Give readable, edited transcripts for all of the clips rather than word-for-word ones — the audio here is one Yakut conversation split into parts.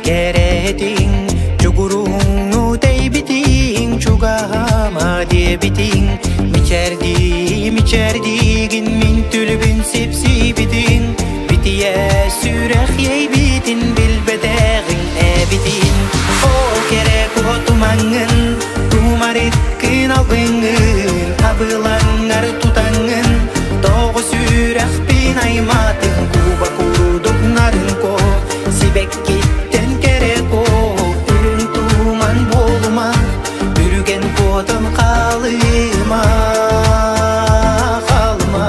кэрэтиҥ, чугуруҥну тэйбитиҥ, чугаһаама диэбитиҥ, мичээрдии мичээрдиигин мин түлүбүн сипсийбитиҥ, битийэ сүрэх иэйбитин билбэтэҕиҥ эбитин. Ол кэрэ куотумаҥҥын, тумарыккын албыҥҥын, абылаҥҥар тутаҥҥын, тоҕо сүрэхпин аймаатыҥ, куба курдук нарын ко, сибэккиттэн кэрэ ко, үрүҥ туман буолума, үрүгэн куотан хаалыма, хаалыма.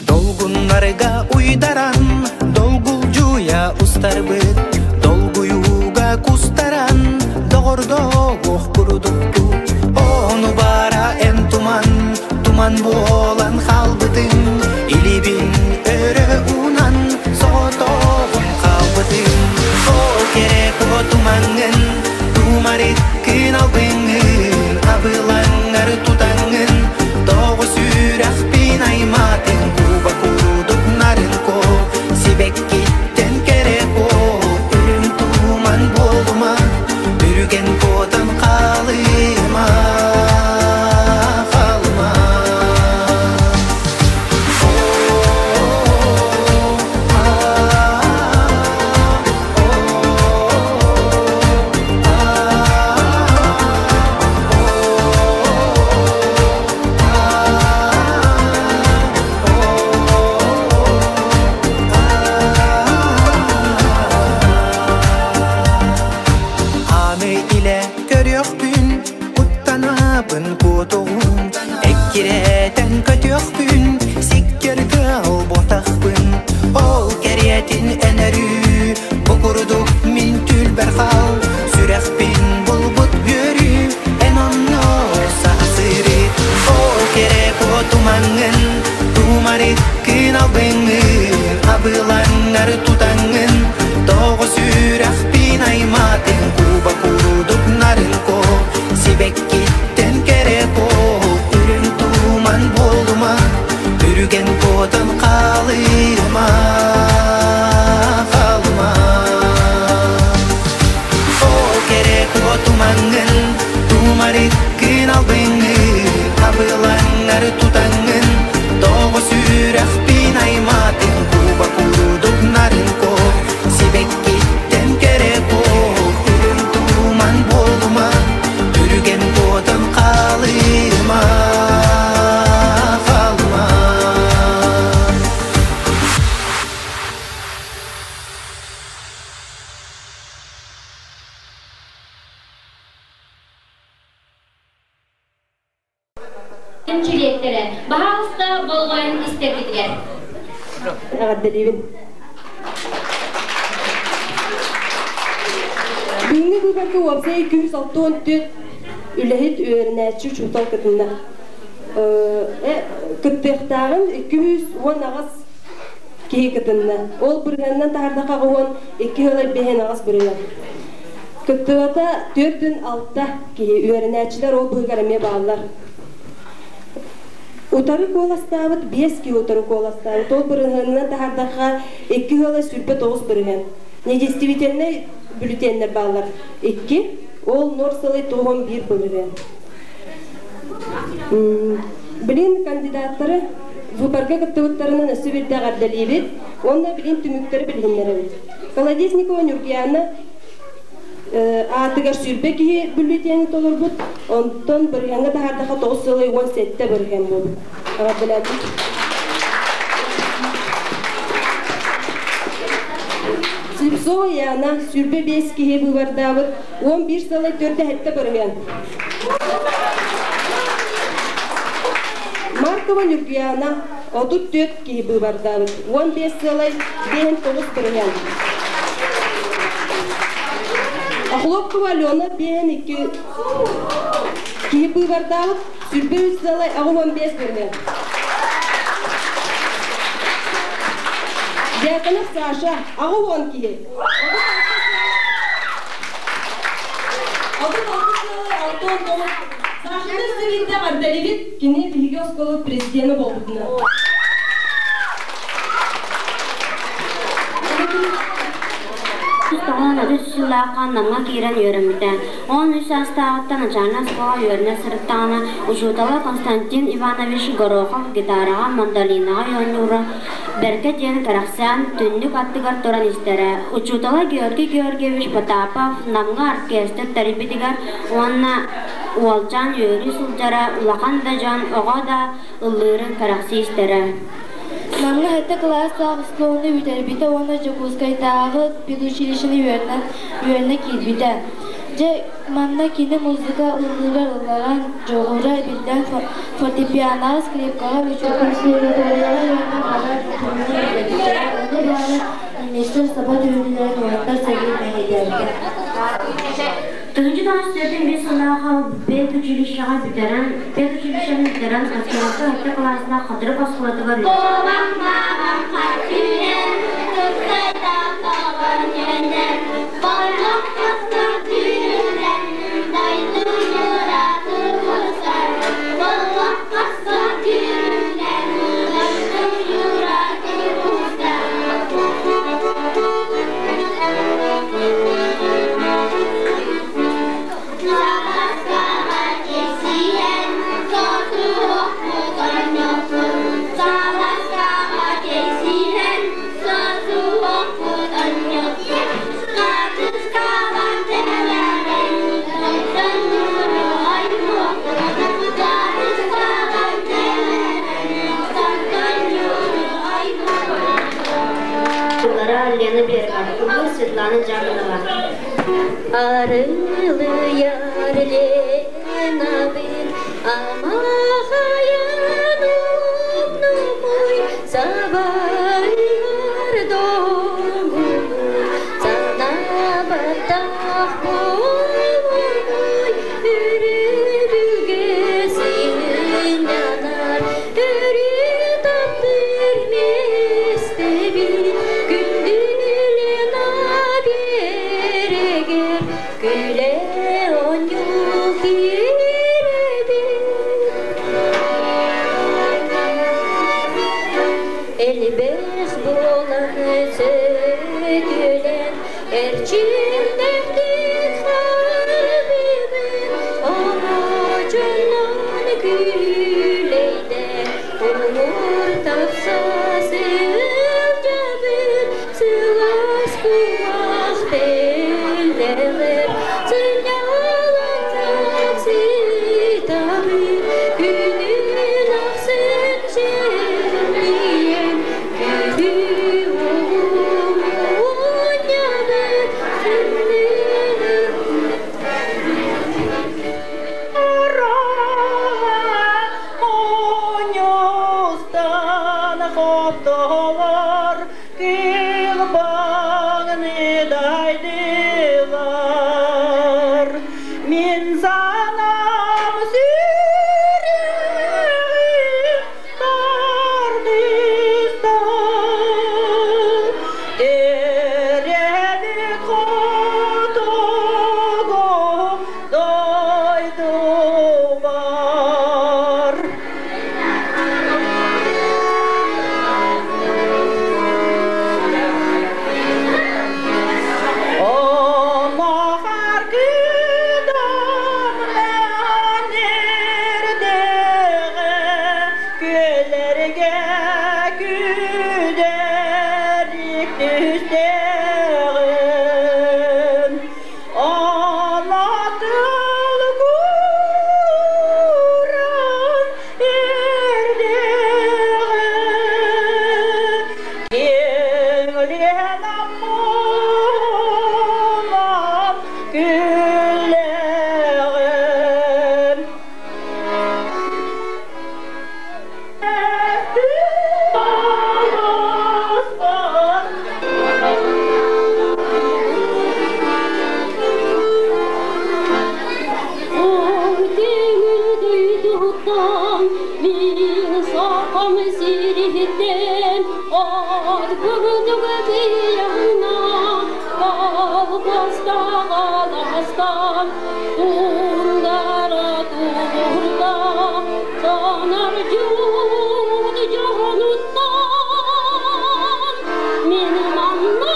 Долгуннарга уйдаран, долгулдьуйа устарбыт, долгуйууга кустаран, доҕордоох курдукту. Ону бара эн туман, туман буолан хаалбытыҥ, илибин өрө уунан, соҕотоҕун хаалбытыҥ. Ол кэрэ куотумаҥҥын, тумарыккын албыҥҥын, абылаҥҥар тутаҥҥын, тоҕо сүрэхпин аймаатыҥ, куба курдук нарын ко, сибэккиттэн кэрэ ко, үрүҥ туман буолума, үрүгэн куотан хаалыма, хаалыма. Аны илэ көрүөхпүн, куттанабын куотугун, эккирэтэн көтүөхпүн, сиккэр тыал буотахпын. Ол кэриэтин өнөрүү, бу курдук мин түлбэр хал, сүрэхпин булбут үөрүү, эн онно саһасыры. Ол кэрэ куотумаҥҥын, тумарыккын албыҥҥын, абылаҥҥар тутаҥҥын, тоҕо сүрэхпин аймаатыҥ, куба курдук нарын ко, сибэккиттэн кэрэ ко, үрүҥ туман буолума, үрүгэн куотан хаалыма, хаалыма. Ол кэрэ куотумаҥҥын, тумарыккын албыҥҥын, абылаҥҥар тутаҥҥын, тоҕо сүрэхпин аймаатыҥ, куба курдук нарын ко, сибэккиттэн кэрэ ко, үрүҥ туман буолума, үрүгэн куотан хаалыма, хаалыма. Чилиэттэрэ, баһаалыста болҕойон истэргитигэр. Эҕэрдэлиибин. Бүгүҥҥү быыбарга уопсай 264 үлэһит үөрэнээччи учуутал кытынна. Кыттыахтааҕын 218 киһи кытынна. Ол бырыһыанынан таһардахха 12 ыла 58 бырыһыан. Кыттыбата 4 6 киһи үөрэнээччилэр ол быыһыгар эмиэ бааллар. Утары куоластаабыт 5 киһи утары куоластаабыт. Ол бырыһыанынан таһардахха 2 ыла 29 бырыһыан. Недействительный бюллетеннэр бааллар. 2, ол 0,91 бырыһыан. Билин кандидаттары выборга кыттыбыттарынан өссө бирде эҕэрдэлиибит уонна билин түмүктэри билиһиннэрэбит. Колодезникова Нюргияна аатыгар 20 киһи бюллетени толорбут, онтон бырыһыаҥҥа таһаардаха 9,17 бырыһыан буолбут. Эҕэрдэлээтим. Слепцова Яна 25 киһи быыбардаабыт, 11,47 бырыһыан. Маркова Нюргияна 34 киһи быыбардаабыт, 15,59 бырыһыан. Охлопкова Алена 52 киһи быыбардаабыт, 23,85 бырыһыан. Дьяконов Саша 80 киһи. 36,69. Сашаны сибиирде эҕэрдэлиибит, кини биһиги оскуола президенэ буолбутунан. 93 сыллаахха Намҥа киирэн үөрэммитэ. 13 саастааҕыттан начальнай оскуолаҕа үөрэнэ сырыттаҕына, учуутала Константин Иванович Горохов гитараҕа, мандолинаҕа оонньуура бэркэ диэн кэрэхсээн, түннүк аттыгар туран истэрэ. Учуутала Георгий Георгиевич Потапов Намҥа оркестр тэрийбитигэр уонна уолчаан үөрүү сылдьара, улахан да дьон, оҕо да ыллыырын кэрэхсии истэрэ. Намҥа сэттэ кылаастаах оскуоланы бүтэрбитэ уонна Дьокуускайдааҕы педучилищены үөрэнэ киирбитэ. Дьэ, манна кини музыка ыллыырыгар ылларан, дьоҕура биллэн фортепианоҕа, скрипкаҕа консерваторияҕа үөрэнэн баран тутууну үлэлэппитэ. Ону баара немецтэр саба түһүүлэрин уолаттар сэриин мэһэйдээбитэ. 1945 сыллаахха педучилищеҕа бүтэрэн, педучилищены бүтэрэн оскуолаттан сэттэ кылаастаах Хатырык оскуолатыгар Лена Беркова, Светлана Дьяконова. Арылыяр Ленабын, амахаян умнумуй, сабайар доңгумуй, санабаттах болумуй, үрүбүлге сыйынанар, өрү таптыр местебин, күндүлена берегер, күле оню киребин. Элбэх буолан сөтүөлэн, эрчимнэхтик харбыбын, оҕочоннон күлэйдэ, умур тахса сылдьабын, сылаас кумах тэллэҕэр, сынньалаҥнап сытабын, күнүн ахсын сэллиэн, күлүү угум мунньабын, Муньустан хоптолор кылбаңны дайдылар. Мин санам сүрегим тардыста. Теребит хотугу дойду бар. Онохар кыдам энердеге күлерге күдерик түстегин. Анатыл куран эрдеге кеңлен аммалам күллегин. Дойдуттан мин сақам сириттен от курдук бияна колхозтагаластан тундара туурда санар жуут жонуттан мин манна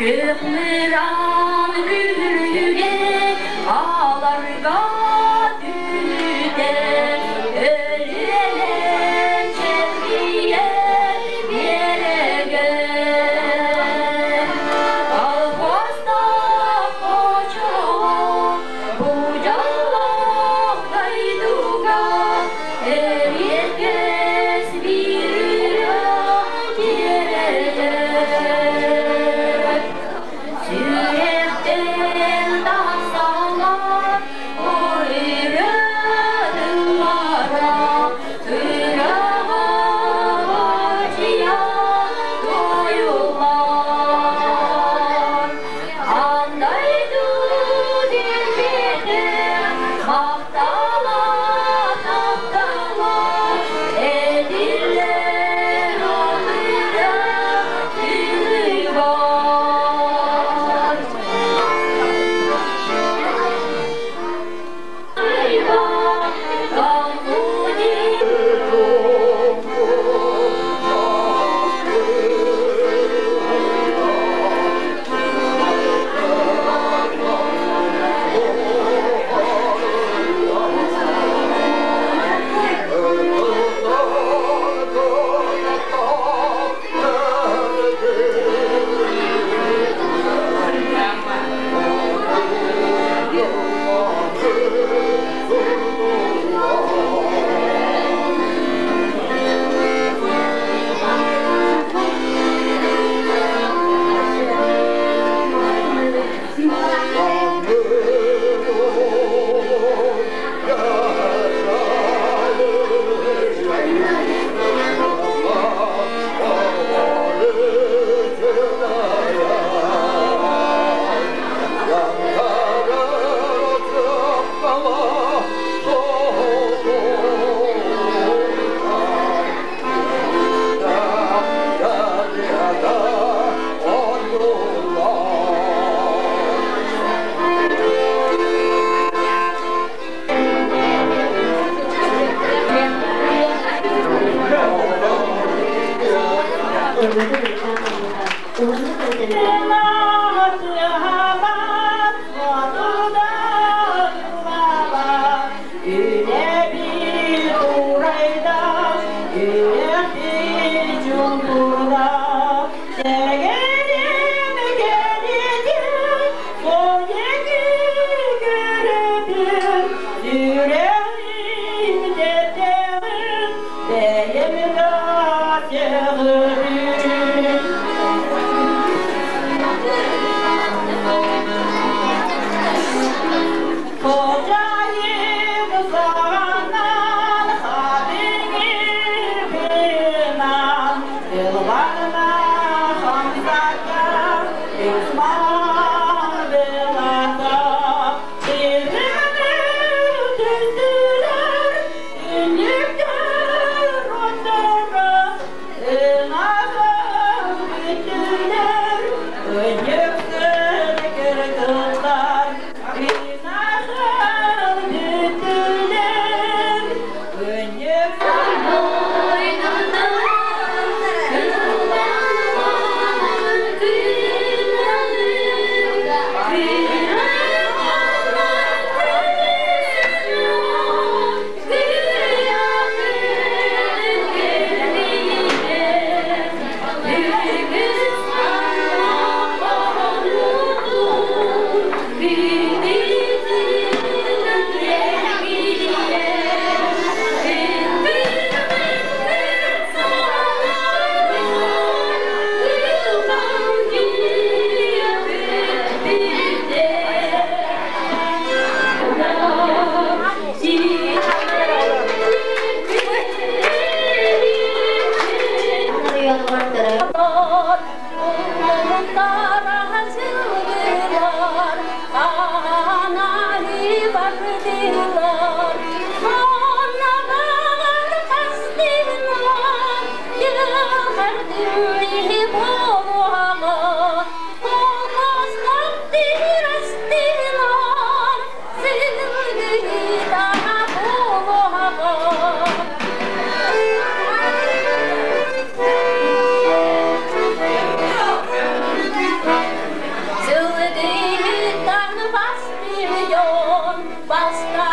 Күөх мыран күрүгэ аларга түтэ өлүөлэн чэлгийэр биэрэгэ Колхозтаах хочоҕо бу дьоллоох дойдуга эриэккэс биир ырыа тиэрдэр. Сүрэхтэн тахсаллар ырыалара, ырыаҕа бачыйа туойуллар. Андайду диэбитин махтала таптала, этиллэр ол ырыа тыыныгар. Ыллыгы үрдээн ылбыта. Уһуннук күүтэллэрэ. Бастаан.